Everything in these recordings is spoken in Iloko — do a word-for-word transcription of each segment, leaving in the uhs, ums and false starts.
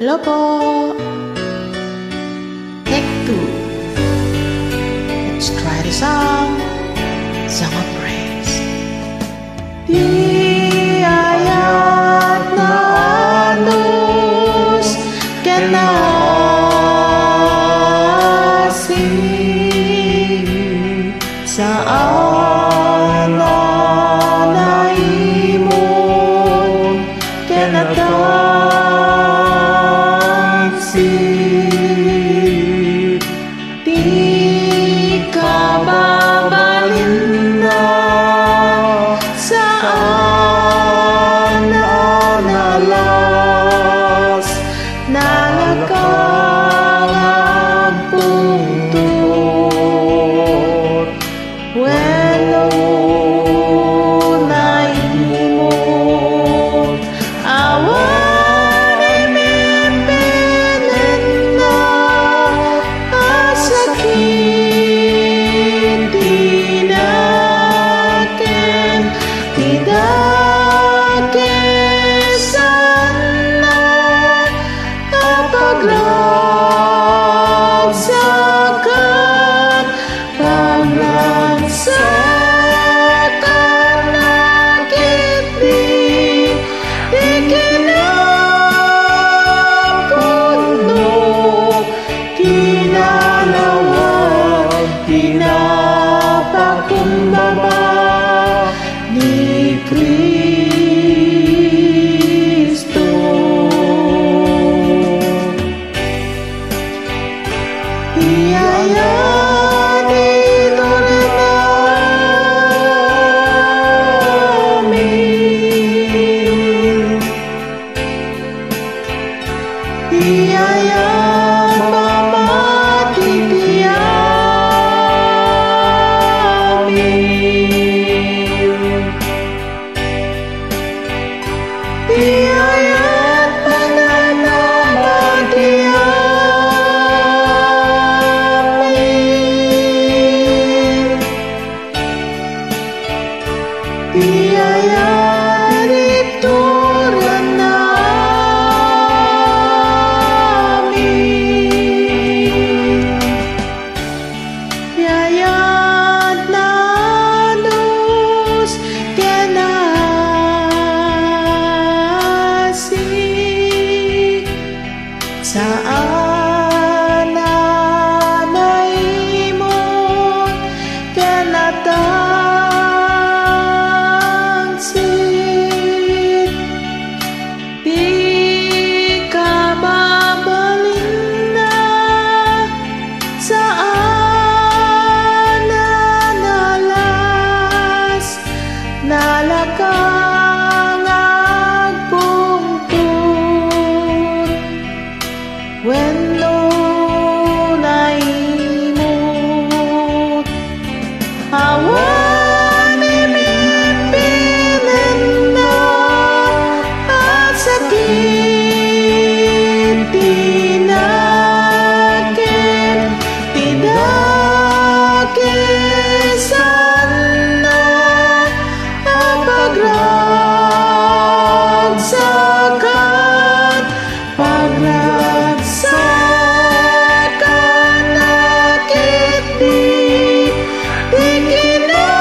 Hello po. Take two. Let's try the song. Song of praise. Ti ayat nga anus ken naasing, saan a naimon ken natalsit. Ti kababalinna, saan a nalas, nalaka nga agpungtot. Wenno naimon, awan imipinenna a sakit ti nakem, ti dakesanna a pagragsakan. Pagragsakanna ketdi ti kinapudno, kinalawag, kinapakumbaba ni Cristo. Ti ayat itorenna amin. Ti ayat pamati ti amin. Ti ayat pananabati amin. Ti ayat itorenna amin. Ti ayat nga anus ken naasing, saan a naimon ken natangsit. Ti kababalinna, saan a nalas, nalaka nga agpungtot. Wenno naimon, awan imipinenna a sakit ti nakem, ti dakesanna a pagragsakan. Pagragsakanna ketdi ti kinapudno,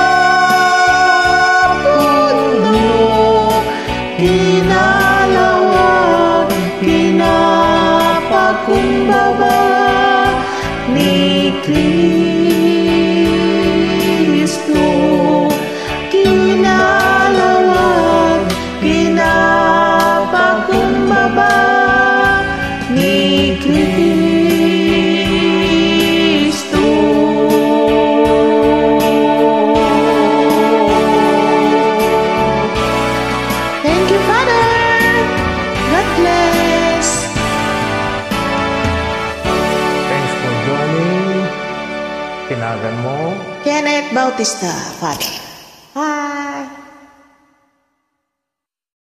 kinalawag, kinapakumbaba ni Cristo. Kinalawag, kinapakumbaba ni Cristo. Thank you, Father. God bless. Thanks for joining. Kinagan mo. Kenneth Bautista, Father.